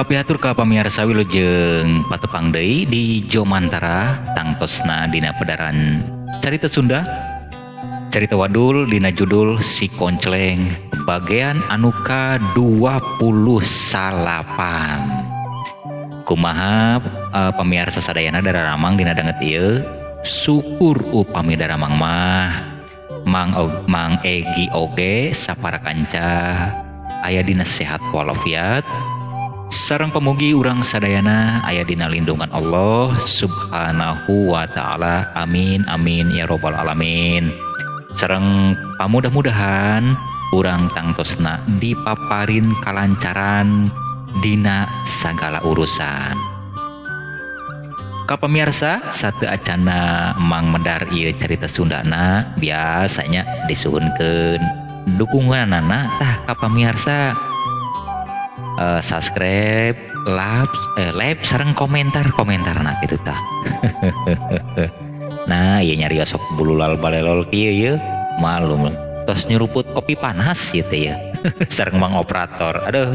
Kapihatur ka pamirsa wilujeng patepang deui di Jomantara tangtosna dina pedaran Carita Sunda Carita Wadul dina judul Si Koncleng bagian anu ka-28. Kumaha pamirsa sadayana dararamang dina danget ieu, syukur upami daramang mah Mang Egi oge sapara kanca aya dina sehat walafiat sareng pamugi urang sadayana aya dina lindungan Allah Subhanahu wa taala. Amin amin ya robbal alamin. Sareng pamudah-mudahan urang tangtosna dipaparin kalancaran dina sagala urusan. Ka pamirsa satu acana Mang Medar ieu carita Sundana biasanya disuhunkeun dukunganana tah ka pamirsa. Subscribe, like, sareng komentar-komentarna kitu tah. Nah, ieu nyarios sok bululal balelol kieu ye, malum tos nyeruput kopi panas ieu teh ye. Sareng mang operator. Aduh.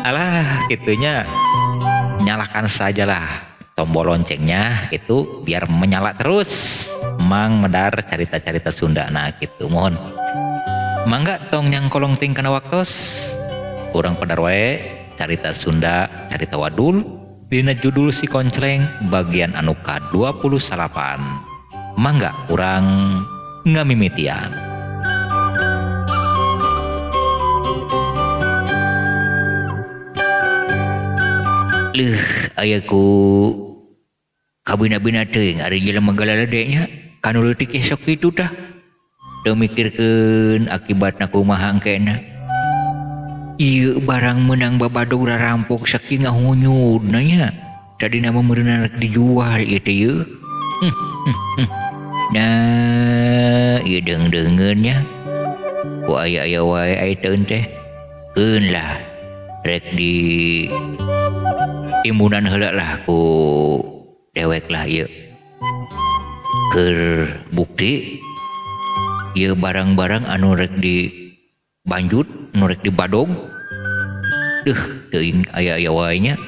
Alah, kitunya nyalakan sajalah tombol loncengnya gitu biar menyala terus Mang Medar carita-carita Sunda nah gitu. Mohon mangga tong nyangkolong ting kana waktos urang pedar wae carita Sunda Carita Wadul dina judul Si Koncleng bagian anu ka-28. Mangga urang ngamimitian. Leuh aya ku kabina-bina teuing ari jelema galalede nya kanu leutik esok kitu tah. Teu mikirkeun akibatna kumaha engkena. Ieu barang meunang babadog rarampok sakieu ngahunyudna nya. Tadina mah meureunna rek dijual ieu teh yeuh. Nah, ieu deung-deungeun nya. Ku aya-aya wae ai teh. Keun lah rek di timbunan heula lah ku dewek lah ieu. Keur bukti ieu barang-barang anu rek di banjut, anu rek di badog. Duh, teuing aya-aya wae nya.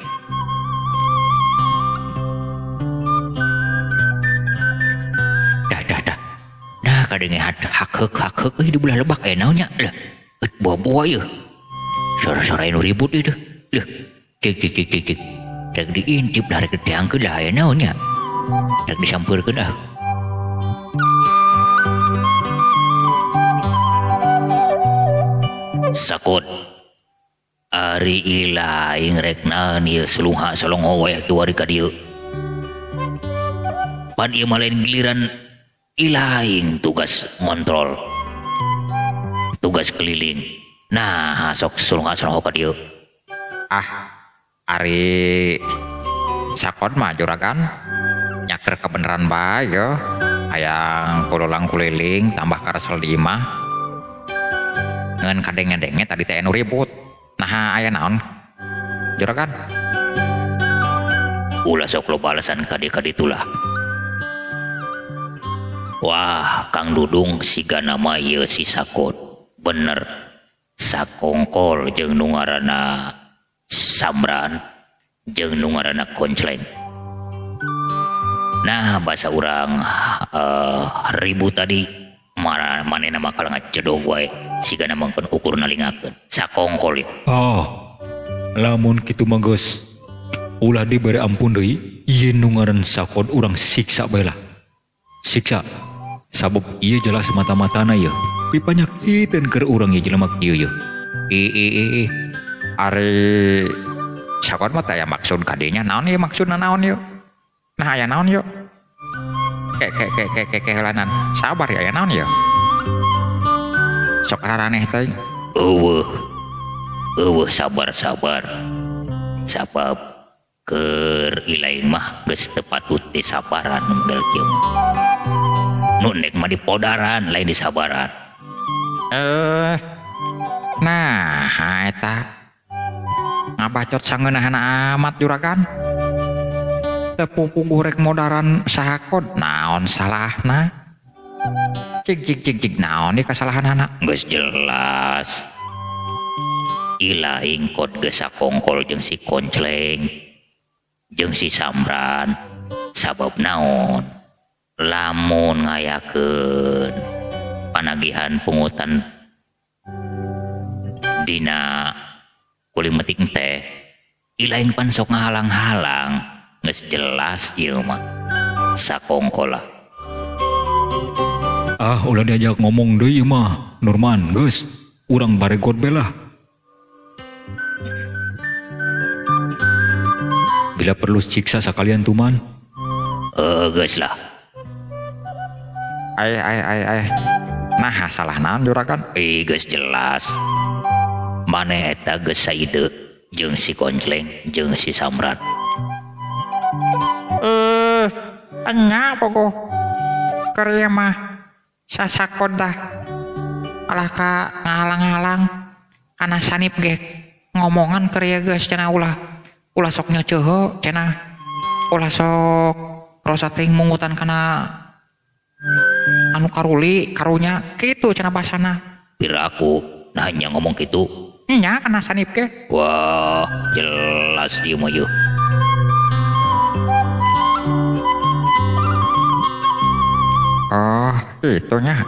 Dah dah dah. Nah, kadenge hakheuk euy di belah lebak aya naon nya? Lah, boa-boa ieu. Sora-sora anu ribut ieu teh. Leuh, cek cek cek cek cek. Rek diintip lah rek diteangkeun lah aya naon nya. Rek disampeurkeun ah. Sakot ari ilaing rek naon ieu sulungha solongho wae kiwari ka dieu. Pan ieu mah lain giliran ilaing tugas ngontrol, tugas keliling. Nah sok sulungha solongho ka dieu. Ah, ari Sakot mah juragan nyaker kebenaran bae yo. Hayang kululang kuliling tambah karesel di imah. Ngan kadenge-denge tadi teh anu ribut. Nah aya naon juragan? Ulah sok loba alasan kadi-kaditulah. Wah, Kang Dudung siga nama ieu si Sakot. Bener. Sakongkol jeung nu ngaranna Samran jeung nu ngaranna Koncleng. Nah, bahasa urang ribut tadi manehna mah kalah ngacedog wae siga mangkeun ukur nalingakeun sakongkol ieu. Oh, lamun kitu mah geus ulah dibere ampun deui ieu nu ngaran Sakot urang siksa bae lah. Siksa sabab ieu jelas mata-matana ieu. Pipanyakiteun keur urang ieu jelema kieu ieu. I ari Sakot mah taya maksud kadinya naon ieu maksudna naon ieu? Nah aya naon ieu? Ke ke ke ke ke keulanan. Sabar ya aya naon ieu? Sok raraneh teh. Eueuh. Eueuh sabar-sabar. Sabab keur ilaing mah geus teu patut disabaran model kieu. Nu nek mah dipodaran lain disabaran. Nah eta ngabacot sangeunahna amat juragan. Teu pupuguh rek modaran sahakod naon salahna? Cik cik cik cik naon ieu kasalahanana? Geus jelas. Ilaing kod geus sakongkol jeung si Koncleng jeung si Samran sabab naon lamun ngayakeun panagihan pungutan dina kulimetik teh ilaing pan sok ngahalang-halang geus jelas ieu mah sakongkol lah. Ah ulah diajak ngomong deui ieu mah Nurman geus urang baregot be lah. Bila perlu siksa sekalian tuman. Geus lah. Ay ay ay ay. Nah salah naon juragan? Geus jelas. Maneh eta geus saide jeung si Koncleng jeung si Samran. Enya pogo. Keur ieu mah sasakod dah. Alah ka ngahalang-halang kana Sanip ge ngomongan keur ieu geus cenah ulah. Ulah sok nyeuceuh cenah ulah sok rosa teuing mungutan kana anu karuli karunya kitu cenah basana. Pira aku nah nya ngomong kitu nya kana Sanip ge. Wah jelas ieu mah yeuh. Oh kitu nya.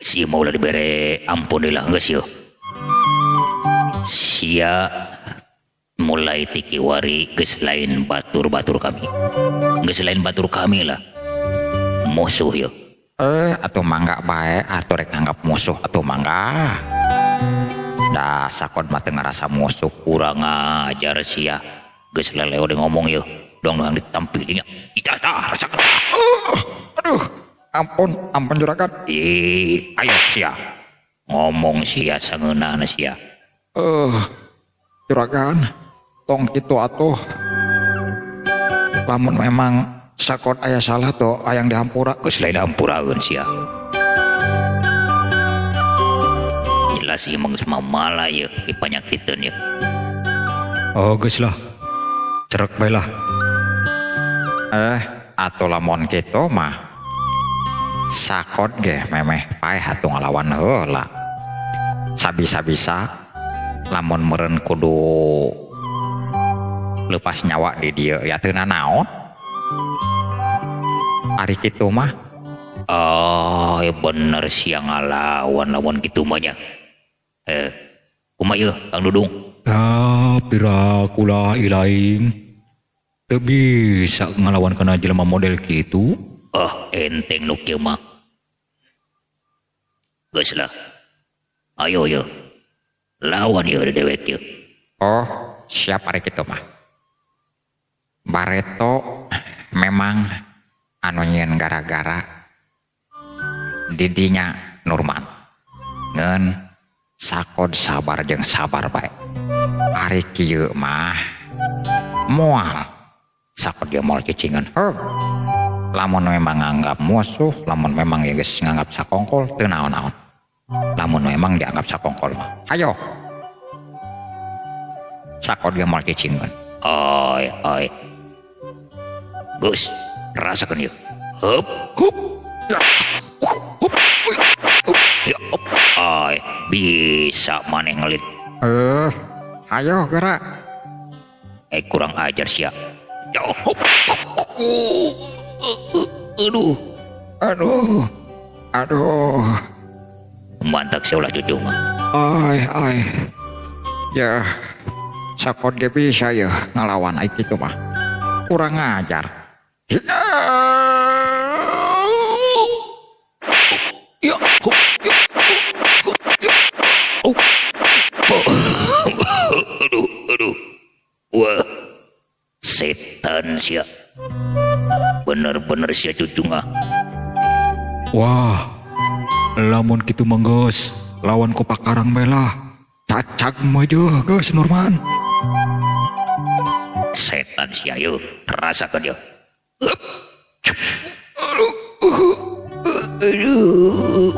Si mau ulah dibere ampun deui lah geus yeuh. Sia mulai tiki wari geus lain batur-batur kami. Geus lain batur kami lah. Musuh yeuh. Atuh mangga bae atuh rek nganggap musuh atuh mangga. Da sakon mah teu ngarasa musuh kurang ajar sia. Geus leleo deui ngomong yeuh. Dong-dong ditampil dinya. Ita tah rasakeun. Aduh. Ampun, ampun juragan. Ayo sia. Ngomong sia sangeunahna sia. Juragan, tong kitu atuh. Lamun memang sakon aya salah tuh hayang dihampura geus lain hampuraeun sia. Jelas ieu mah geus mamala ieu dipanyakiteun ieu. Oh geus lah. Cerek bae lah. Atuh lamun kitu mah sakot ge memeh paeh atuh ngalawan heula. Sabisa-bisa lamun meureun kudu lepas nyawa di dieu ya teu nanaon. Ari kitu mah oh bener sia ngalawan lamun kitu mah nya. Kumaha ieu Kang Dudung? Tah pira kula ilaing teu bisa ngalawan kana jelema model kitu. Oh, enteng nu kieu mah. Geus lah. Ayo yeuh. Lawan ieu dewek ieu. Oh, siap ari kitu mah. Bareto memang anu nyieun gara-gara didinya Nurman. Ngeun sakod sabar jeung sabar bae. Ari kieu mah moal sakod ge moal cicingeun. Heuh. Lamun memang nganggap musuh, lamun memang ya geus nganggap sakongkol teu naon-naon. Lamun memang dianggap sakongkol mah. Hayo. Sakon ge moal cicingeun. Oi oi. Geus, rasakeun ieu. Hup hup. Ya. Hup. Ya. Oi, bisa maneh ngelit. Hayo gerak. Kurang ajar sia. Ya hup. Aduh, aduh, aduh. Mantak sia ulah cucung. Ai, ai. Ya, sakon ge bisa ya ngalawan ai kitu mah. Kurang ajar. Ya, ya, ya. Oh. Aduh, aduh. Wah. Setan sia. Bener-bener sia cucung ah. Wah, lamun kitu mah geus lawan ku pakarang bae lah. Cacag mah jeuh geus Nurman. Setan sia yeuh, rasakeun yeuh. Aduh, aduh,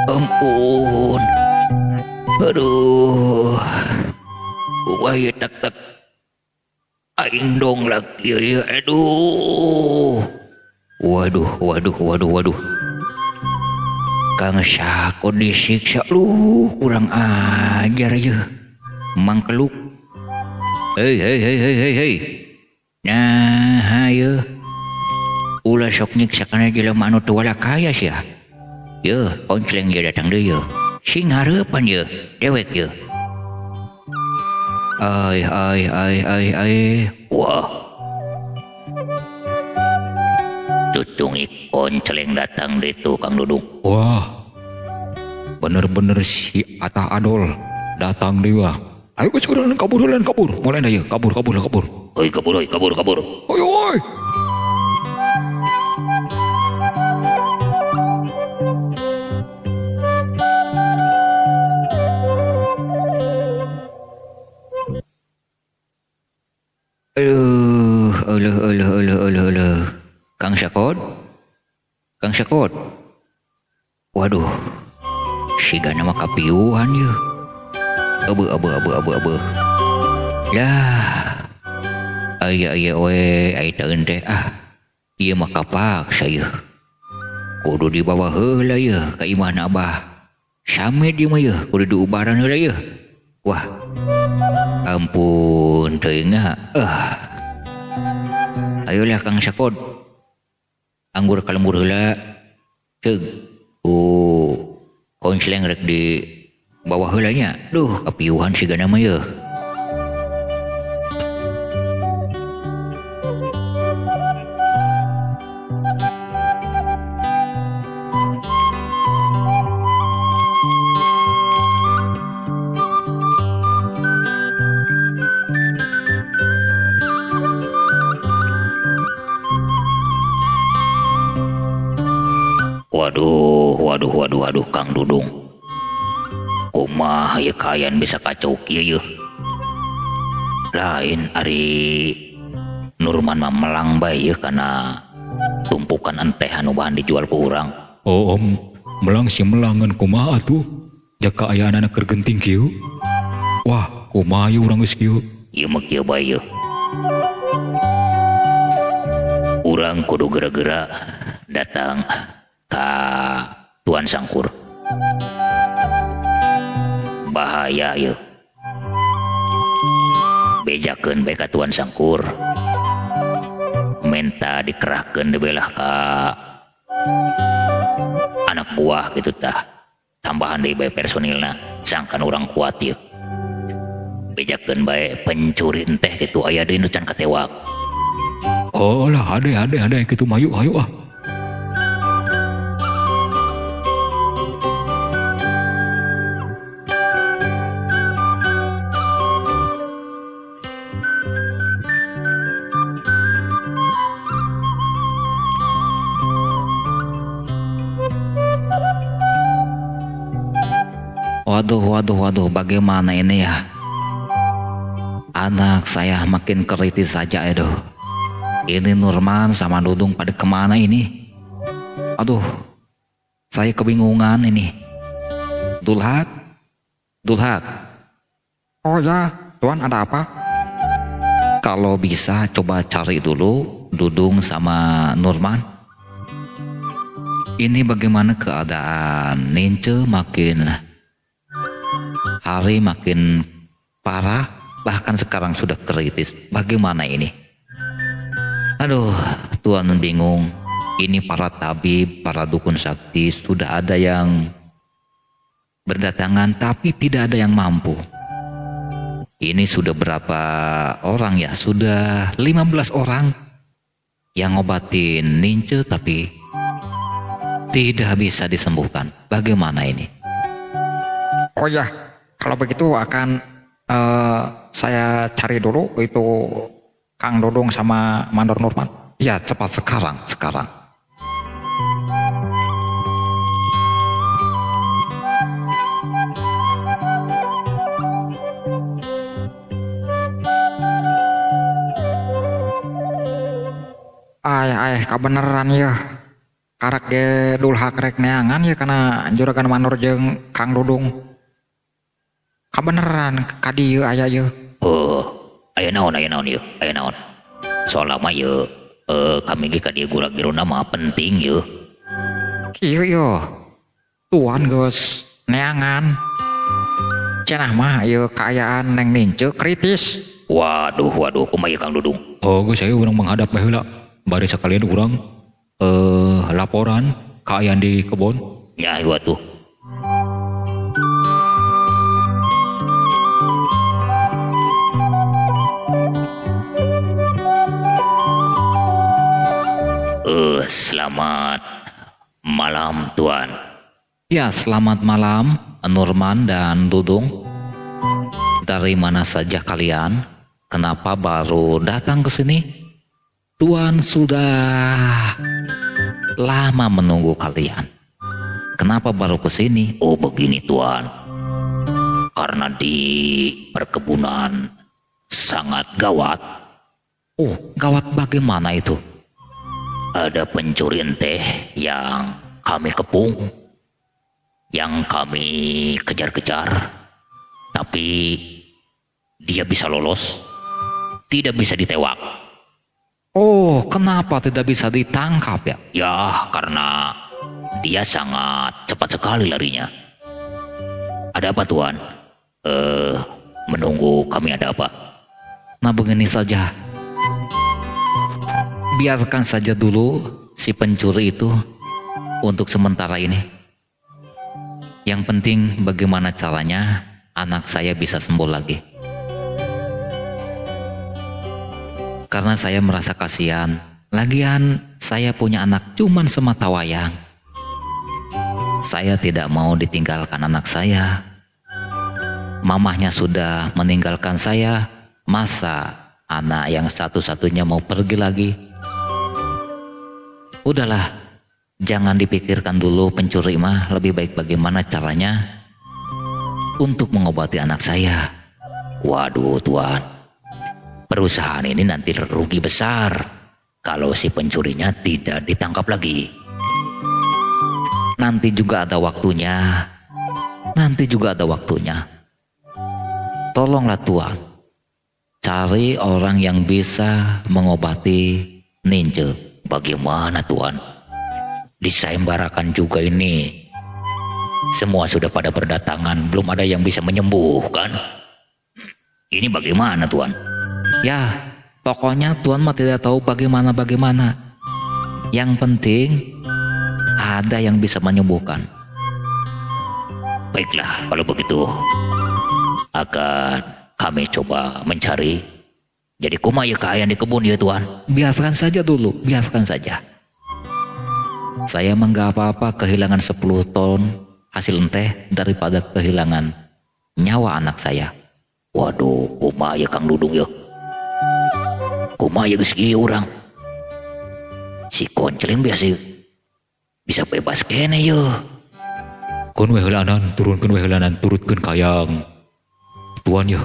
ampun. Aduh. Wah, ieu tak-tak. Aing dong lagi ya, aduh. Waduh, waduh, waduh, waduh. Kang Sakot disiksa lu, kurang ajar aja. Mangkeluk. Hei, hei, hei, hei, hei, hei. Nah, ayo. Ulah sok nyiksa kana jelema anu teu walakaya sia. Yeuh, koncleng dia datang deui yeuh. Sing hareupan yeuh, dewek yeuh. Ai, ai, ai, ai, ai. Wah. Cucungi koncleng datang deui tuh Kang Dudung. Wah. Bener-bener si Atah Adol datang deui wah. Ayo geus urang kabur heula kabur. Mulai da yeuh, kabur kabur kabur. Oi kabur oi kabur kabur. Oi oi. Aduh, aduh, aduh, aduh, aduh, aduh. Kang Sakot? Kang Sakot? Waduh, sigana mah kapiuhan yeuh. Abe, abe, abe, abe, abe. Lah, aya aya we, aya taeun teh ah. Ieu mah kapaksa yeuh. Kudu dibawa heula yeuh ka imahna Abah. Samid ieu mah yeuh, kudu diubaran heula yeuh. Wah. Ampun teuing ah. Ayolah Kang Sakot. Anggur ka lembur heula. Ceug. Ku koncleng rek di bawah heula nya. Duh, kapiuhan sigana mah yeuh. Waduh, waduh, waduh, waduh, Kang Dudung. Kumaha ieu kaayaan bisa kacau kieu yeuh. Lain ari Nurman mah melang bae yeuh kana tumpukan enteh anu bahan dijual ku urang. Oh, om, melang si melangan kumaha atuh? Jaka ayaan anak keur genting kieu. Wah, kumaha ieu urang geus kieu? Ieu mah kieu bae yeuh. Urang kudu geura-geura datang ka Tuan Sangkur. Bahaya yeuh. Bejakeun bae ka Tuan Sangkur. Menta dikerahkeun dibelah ka anak buah gitu tah. Tambahan deui bae personilna sangkan urang kuat yeuh. Bejakeun bae pencuri teh kitu aya deui nu can katewak. Oh lah, ade ade ade kitu mah hayu hayu ah. Waduh, waduh, waduh, bagaimana ini ya? Anak saya makin kritis saja, aduh. Ini Nurman sama Dudung pada kemana ini? Aduh, saya kebingungan ini. Dulhak, Dulhak. Oh ya, Tuan ada apa? Kalau bisa coba cari dulu Dudung sama Nurman. Ini bagaimana keadaan Nince makin hari makin parah, bahkan sekarang sudah kritis. Bagaimana ini? Aduh, Tuan bingung. Ini para tabib, para dukun sakti sudah ada yang berdatangan, tapi tidak ada yang mampu. Ini sudah berapa orang ya? Sudah 15 orang yang ngobatin Nince, tapi tidak bisa disembuhkan. Bagaimana ini? Oh ya, kalau begitu akan saya cari dulu itu Kang Dudung sama Mandor Nurman. Ya, cepat sekarang, sekarang. Ay, ay, kabeneran ya. Karak ge Dulhak rek neangan ya kana juragan Mandor jeung Kang Dudung. Kabeneran ka dieu aya yeuh. Oh, aya naon ieu? Aya naon? Soalna mah ieu Kami ge ka dieu gura-giruna mah penting yeuh. Kieu yeuh. Tuan geus neangan. Cenah mah ieu kaayaan Neng Nince kritis. Waduh, waduh, kumaha Kang Dudung? Oh, geus ayo urang menghadap bae heula. Bari sakalian urang laporan kaayaan di kebon. Ya, ieu atuh. Selamat malam Tuan. Ya, selamat malam Nurman dan Dudung. Dari mana saja kalian? Kenapa baru datang ke sini? Tuan sudah lama menunggu kalian. Kenapa baru ke sini? Oh, begini Tuan. Karena di perkebunan sangat gawat. Oh, gawat bagaimana itu? Ada pencurian teh yang kami kepung, yang kami kejar-kejar, tapi dia bisa lolos, tidak bisa ditewak. Oh, kenapa tidak bisa ditangkap ya? Ya, karena dia sangat cepat sekali larinya. Ada apa Tuan? Menunggu kami ada apa? Nah, begini saja. Biarkan saja dulu si pencuri itu untuk sementara ini. Yang penting bagaimana caranya anak saya bisa sembuh lagi. Karena saya merasa kasihan. Lagian saya punya anak cuman semata wayang. Saya tidak mau ditinggalkan anak saya. Mamahnya sudah meninggalkan saya. Masa anak yang satu-satunya mau pergi lagi? Udahlah, jangan dipikirkan dulu pencuri mah, lebih baik bagaimana caranya untuk mengobati anak saya. Waduh Tuan, perusahaan ini nanti rugi besar kalau si pencurinya tidak ditangkap lagi. Nanti juga ada waktunya. Nanti juga ada waktunya. Tolonglah Tuan, cari orang yang bisa mengobati Nince. Bagaimana Tuan? Disayembarakan juga ini. Semua sudah pada berdatangan, belum ada yang bisa menyembuhkan. Ini bagaimana Tuan? Ya, pokoknya Tuan mah tidak tahu bagaimana-bagaimana. Yang penting ada yang bisa menyembuhkan. Baiklah, kalau begitu akan kami coba mencari. Jadi kumaha ya kaayaan di kebun ya Tuan? Biarkan saja dulu, biarkan saja. Saya mah nggak apa-apa kehilangan 10 ton hasil enteh daripada kehilangan nyawa anak saya. Waduh, kumaha ya Kang Dudung ya? Kumaha ya geus kieu urang? Si Konceleng biasa bisa bebas kene ya. Keun we heulanan, turunkeun we heulanan, turutkeun kayang Tuan ya.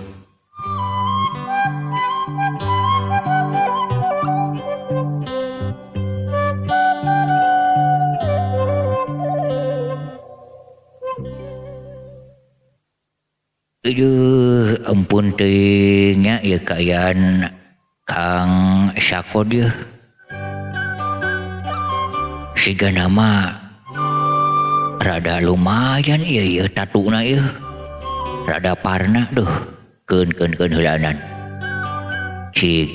Aduh, ampun teuing nya ieu kaayaan Kang Sakod yeuh. Sigana mah rada lumayan ieu ieu tatuna ieu. Rada parna duh, keun keun keun heulanan. Cik.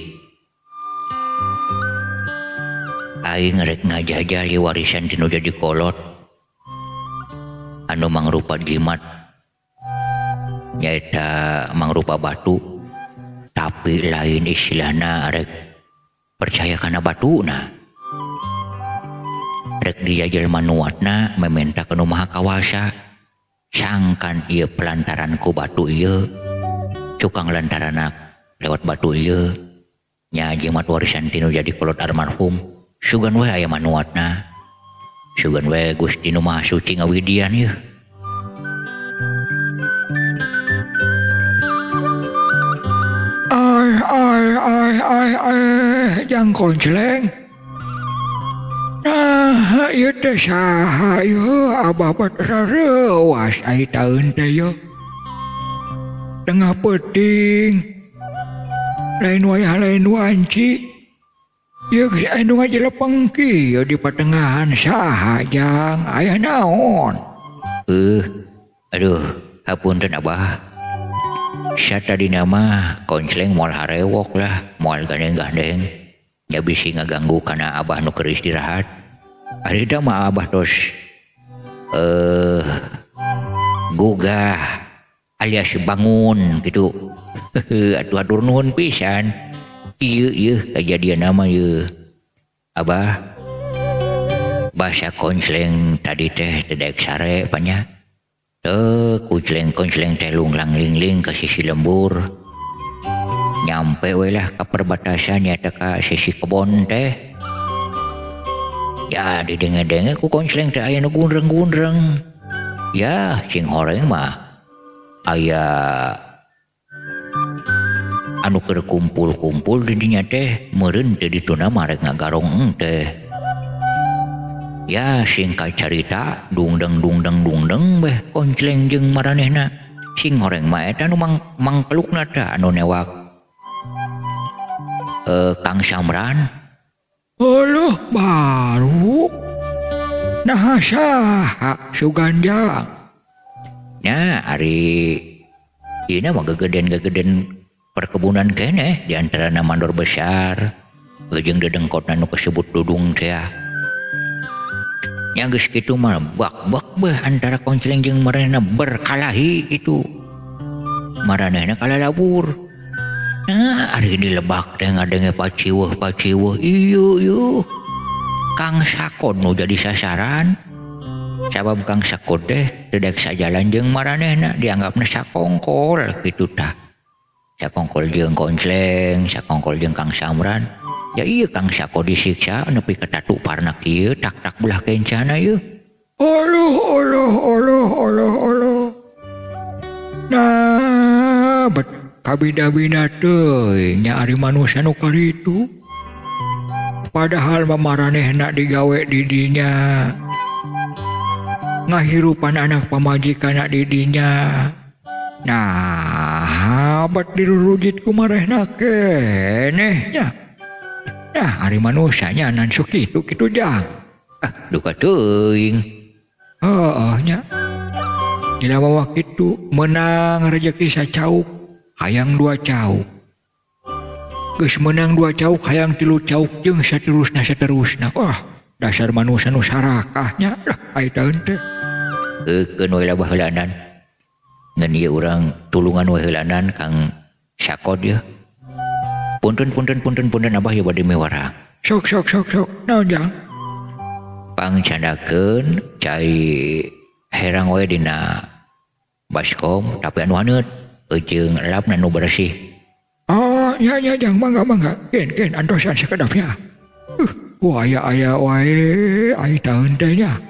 Aing rek ngajajal ieu warisan ti nu jadi kolot. Anu mangrupa jimat. Nyaeta mangrupa batu, tapi lain istilahna rek percaya kana batuna. Rek dijajal manuatna mementa ka nu maha kawasa. Sangkan ieu pelantaran ku batu ieu, cukang lantaranna lewat batu ieu. Nya jimat warisan ti nu jadi kolot almarhum, sugan we aya manuatna. Sugan we Gusti nu Maha Suci ngawidian ieu. Ai ai ai ai ai jang Konceleng. Nah, ieu teh saha ieu abah bat rareuwas ai taeun teh ieu. Tengah peuting. Lain wayah lain wanci. Ieu geus aya nu ngajelepeng kieu di patengahan saha jang aya naon? Aduh, hapunten Abah. Satadina mah koncleng moal harewok lah, moal gandeng-gandeng. Ya bisi ngaganggu kana Abah nu keur istirahat. Ari da mah Abah tos gugah alias bangun gitu. Atuh atur nuhun pisan. Ieu ieu kejadian nama ieu. Abah basa koncleng tadi teh teu daek sare panya. Teu kucleng-koncleng teh lunglang lingling ka sisi lembur. Nyampe we lah ka perbatasan nyata ka sisi kebon teh. Ya didenge-denge ku koncleng teh aya nu gundreng-gundreng. Ya sing horeng mah aya anu keur kumpul-kumpul di dinya teh meureun teh dituna mah rek ngagarong teh. Ya singkat carita dungdeng dungdeng dungdeng beh koncleng jeung maranehna. Sing horeng mah eta nu mangkelukna teh anu newak Kang Samran. Aduh baru nah saha suganjang. Nah ari ieu mah gegeden-gegeden perkebunan keneh di antara mandor besar jeung dedengkotna nu kasebut dudung teh. Nya geus kitu mah bak-bak beh antara koncleng jeung maranehna berkalahi kitu. Maranehna kalalabur. Nah ari di lebak teh ngadenge paciweuh-paciweuh ieu ieu. Kang Sakod nu jadi sasaran. Sabab Kang Sakod teh teu daek sajalan jeung maranehna dianggapna sakongkol kitu tah. Sakongkol jeung koncleng, sakongkol jeung Kang Samran. Ya iya Kang Sakod disiksa nepi ka tatu parna kieu tak-tak belah kencana ieu. Aduh aduh aduh aduh aduh. Nah, bet kabida-bida teuing nya ari manusia nu karitu. Padahal mamaranehna digawe di dinya. Ngahirupan anak pamajikanna di dinya. Nah, bat dirurujit ku marehna keneh nya. Nah, ari manusianya nan sok kitu kitu jang. Ah, duka teuing. Heeh nya. Jelema mah kitu meunang rejeki sacauk, hayang dua cauk. Geus meunang dua cauk, hayang tilu cauk jeung saterusna saterusna. Wah, dasar manusia nu sarakah nya. Dah ai taeun teh. Keun we lah baheulanan. Ngan ieu urang tulungan we heulanan Kang Sakod ieu. Punten punten punten punten Abah ieu bade miwarang. Sok sok sok sok. Naon jang? Pangcandakeun cai herang we dina baskom tapi anu haneut jeung elapna nu bersih. Oh, nya nya jang mangga mangga. Ken ken antosan sakedapnya. Wah aya aya wae ai taeun teh nya.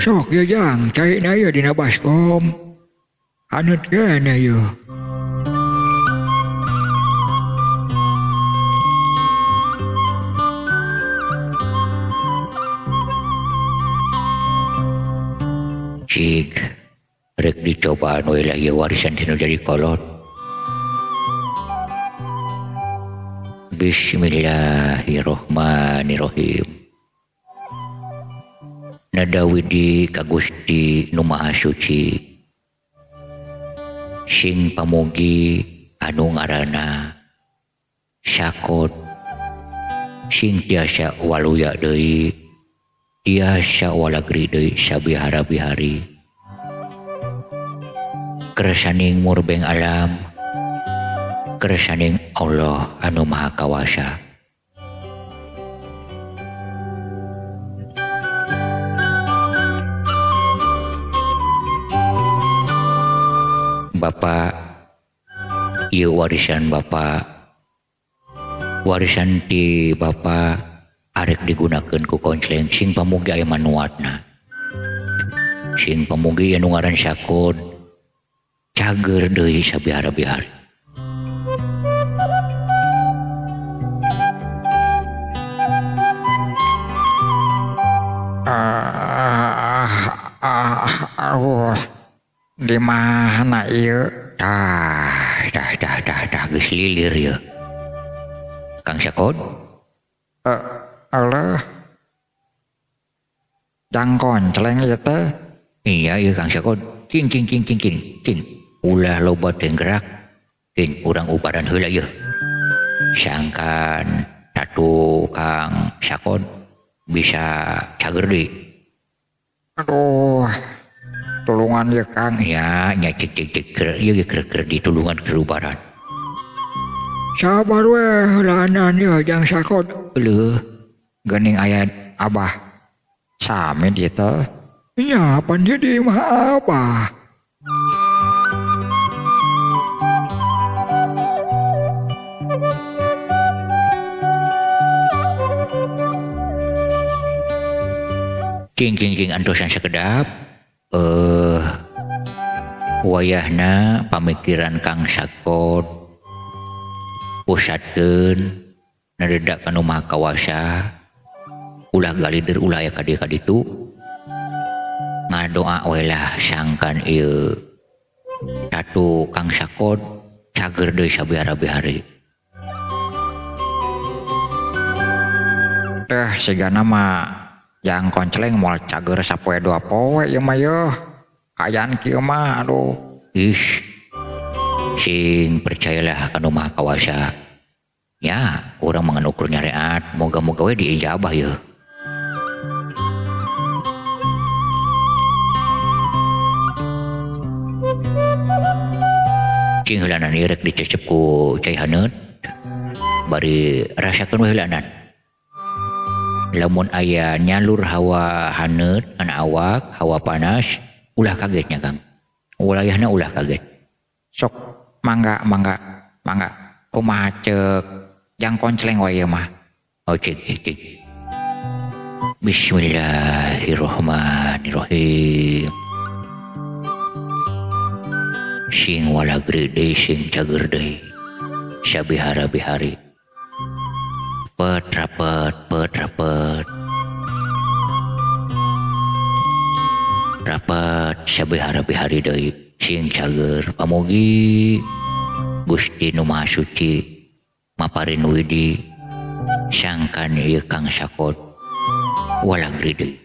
Sok ya jang, cai na ieu dina baskom. Haneut keneh ieu. Cik, rek dicobaan we lah ieu warisan tinu jadi kolot. Bismillahirrohmanirrohim. Nadawidi ka Gusti nu Maha Suci. Sing pamugi anu ngaranna Sakod sing tiasa waluya deui, tiasa walagri deui sabihara-bihari. Kersaning murbeng alam, kersaning Allah anu Maha Kawasa. Bapak, ieu warisan Bapak, warisan ti Bapak arek digunakeun ku koncleng sing pamugi aya manuatna. Sing pamugi anu ngaran Sakod cager deui sabihara-bihari. Aduh. di mana ieu? Tah tah tah tah tah geus lilir ieu. Kang Sakod? Allah. Jang koncleng ieu teh. Iya ieu Kang Sakod. Cing cing cing cing cing cing. Ulah loba teu gerak. Cing urang ubaran heula ieu. Sangkan tatu Kang Sakod bisa cager deui. Aduh. Tulungan ieu Kang. Ya nya cik cik cik keur ieu keur keur ditulungan keur ubaran. Sabar weh heulaanan ieu Jang Sakod. Leuh, geuning aya Abah Samid ieu teh. Nya pan ieu di imah Abah. Cing cing cing antosan sakedap. Wayahna pamikiran Kang Sakod pusatkeun nadedak ka nu Maha Kawasa, ulah galider ulah aya ka dieu ka ditu, ngadoa we lah sangkan ieu tatu Kang Sakod cager deui sabihara-bihari. Teh sigana mah jang koncleng moal cager sapoe dua poe ieu mah yeuh. Kaayaan kieu mah aduh. Ih. Sing percayalah ka nu Maha Kawasa. Ya, urang mah ukur nyareat, moga-moga we diijabah yeuh. Cing heulanan ieu rek dicecep ku cai haneut. Bari rasakeun we heulanan. Lamun aya nyalur hawa haneut kana awak, hawa panas, ulah kagetnya Kang. Ulayahna ulah kaget. Sok mangga mangga mangga kumaha ceuk jang koncleng we ieu mah. Oh cik cik. Bismillahirrahmanirrahim. Sing walagri deui sing cager deui. Sabihara bihari. Pet rapet pet rapet. Rapat sabihara bihari deui sing cager pamugi Gusti nu Maha Suci maparin widi sangkan ieu Kang Sakod walagri deui.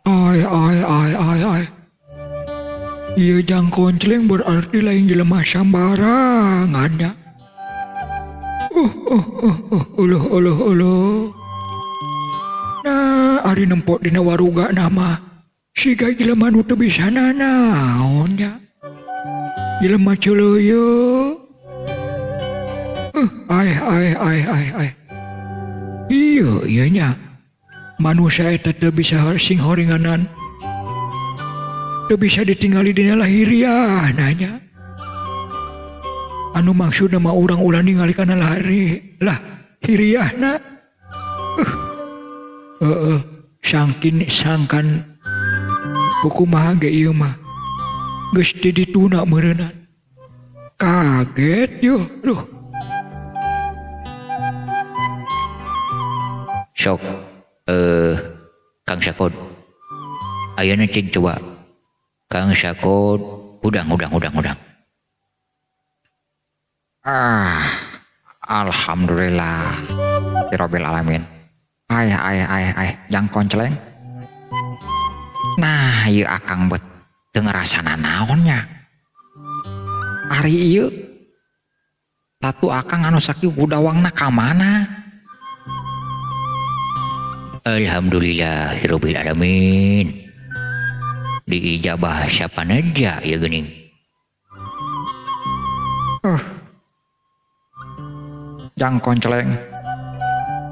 Ai ai ai ai ai. Ieu Jang Koncleng berarti lain jelema sambarangan nya. Uluh uluh uluh. Nah, ari nempok dina waruga nama. Siga jelema nu teu bisa nanaon nya. Jelema ceuleuyeu. Ai ai ai ai ai. Ieu ieu nya. Manusia eta teu bisa sing horinganan. Teu bisa ditinggali dina lahiriah nanya. Anu maksudna mah urang ulah ningali kana lahiri lah hiriahna. Sangkin sangkan kumaha ge ieu mah. Geus teu dituna meureunnan. Kaget yuh, duh. Sok Kang Sakod. Ayeuna cing coba. Kang Sakod udang udang udang udang. Ah, alhamdulillah. Rabbil alamin. Ai ai ai ai, jang koncleng. Nah, ieu akang bet teu ngarasana naonnya. Ari ieu tatu akang anu sakieu gudawangna ka mana? Alhamdulillahirabbil alamin. Diijabah sapaneja ieu geuning. Jang koncleng.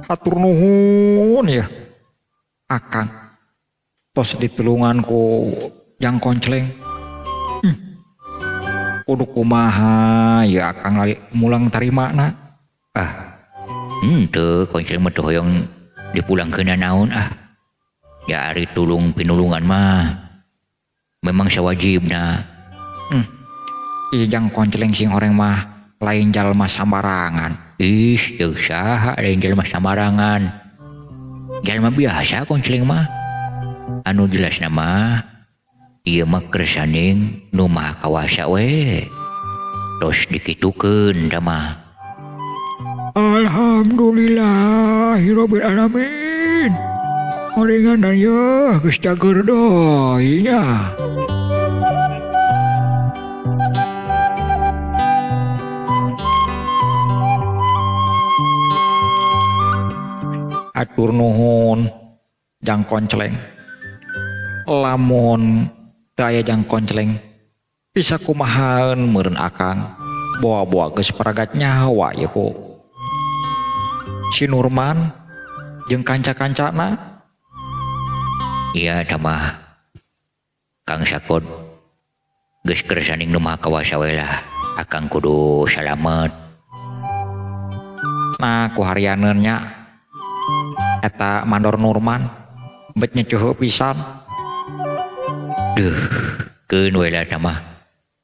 Hatur nuhun ya. Akang tos ditulungan ku jang koncleng. Kudu kumaha ya akang lali mulang tarimana. Ah. Henteu koncleng mah teu hoyong dipulangkeun naon ah. Ya ari tulung pinulungan mah memang sawajibna. Ih jang koncleng sing horeng mah lain jalma sambarangan. Ih, teu saha lain jelema samarangan. Jelema biasa Koncleng mah. Anu jelasna mah ieu mah kersaning nu Maha Kawasa we. Tos dikitukeun da mah. Alhamdulillahirabbil alamin. Oringan dan yeuh geus cager deui nya. Atur nuhun Jang Koncleng. Lamun teu aya Jang Koncleng bisa kumahaeun meureun akang boa-boa geus paragat nyawa ieu ku si Nurman jeung kanca-kancana. Iya eta mah Kang Sakod geus kersaning nu Maha Kawasa we lah, akang kudu salamet. Nah ku harianeun nya eta mandor Nurman bet nyecuh pisan. Duh, keun we lah eta mah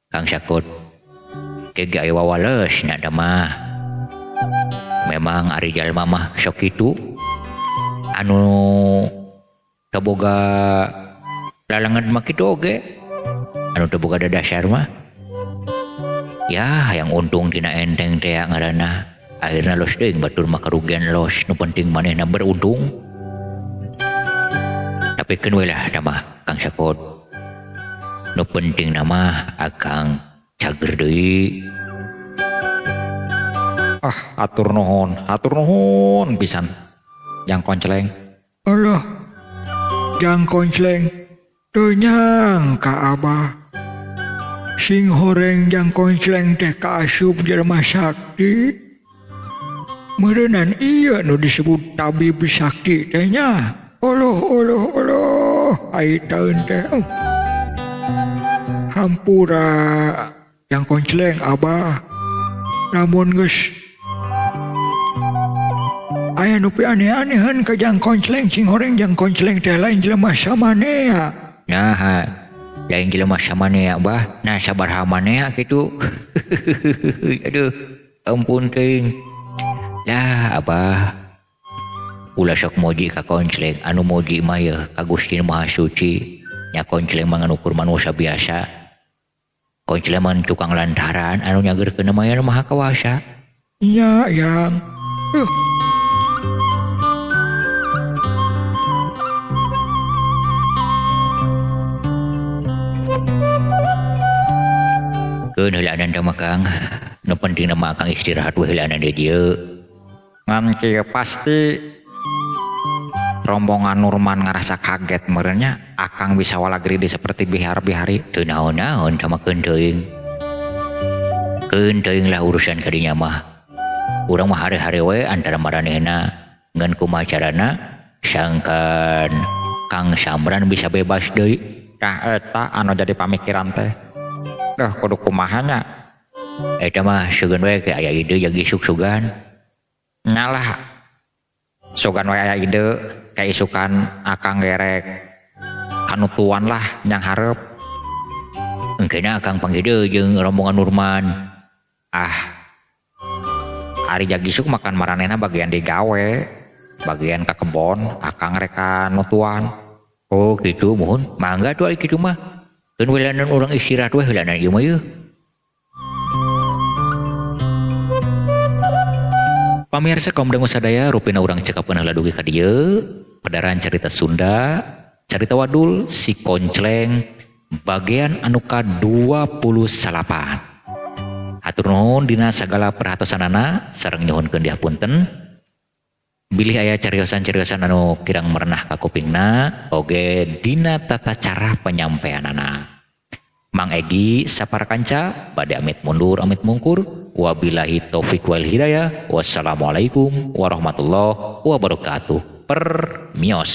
Kang Sakod. Ke ge aya wawales nya eta mah. Memang ari jalma mah sok kitu anu teu boga lalengan mah kitu oge, anu teu boga dadasar mah ya hayang untung tina enteng teh ngaranna. Akhirna los deui batur mah karugian los, nu penting manehna beruntung. Tapi keun we lah eta mah Kang Sakod, nu penting mah akang cager deui. Ah, atur nuhun pisan Jang Koncleng. Alah, Jang Koncleng teu nyangka abah sing horeng Jang Koncleng teh kaasup jelema sakti. Meureunan ieu nu disebut tabib sakti teh nya. Oloh oloh oloh ai taeun teh. Hampura Jang Koncleng abah lamun geus aya nu pianeh-anehan ka Jang Koncleng, sing horeng Jang Koncleng teh lain jelema samanea. Nah, lain jelema samanea bah, nah sabaraha manea kitu. Aduh, ampun teuing. Lah abah ulah sok moji ka Koncleng, anu moji mah yeuh ka Gusti Maha Suci. Nya Koncleng mah ngan ukur manusia biasa. Koncleng mah tukang lantaran anu nyageurkeun mah anu Maha Kawasa. Nya yang Keun heulaanan teh mah Kang, nu penting mah akang istirahat we heulaanan di dieu. Ngan kieu pasti rombongan Nurman ngarasa kaget meureunnya akang bisa walagri seperti bihar-bihari. Teu naon-naon sama keun teuing. Keun teuing lah urusan kadinya mah. Urang mah hare-hare we antara maranehna ngan kumaha carana sangkan Kang Samran bisa bebas deui. Tah eta anu jadi pamikiran teh. Duh kudu kumaha nya. Eta mah sugan we ke aya ide jadi isuk sugan. Nyalah sugan we aya ide kaisukan akang gerek kanutuan lah nyang hareup. Engkena akang panggil jeung rombongan Nurman. Ah, ari jag isuk makan maranehna bagian digawe, bagian ka kebon akang rek kanutuan. Oh gitu muhun, mangga tuh ari kitu mah. Keun welanan urang istirahat we heulanan ieu mah yeuh. Pamirsa kaum dangu sadaya, rupina urang cekapeun heula dugi ka dieu. Pedaran carita Sunda, carita wadul si Koncleng bagian anu ka-28. Hatur nuhun dina sagala perhatosanana sareng nyuhunkeun dihapunten. Bilih aya cariosan-cariosan anu kirang merenah ka kupingna oge dina tata cara penyampaianana. Mang Egi sapar kanca bade amit mundur amit mungkur. Wabillahi taufik wal hidayah. Wassalamualaikum warahmatullahi wabarakatuh. Permios.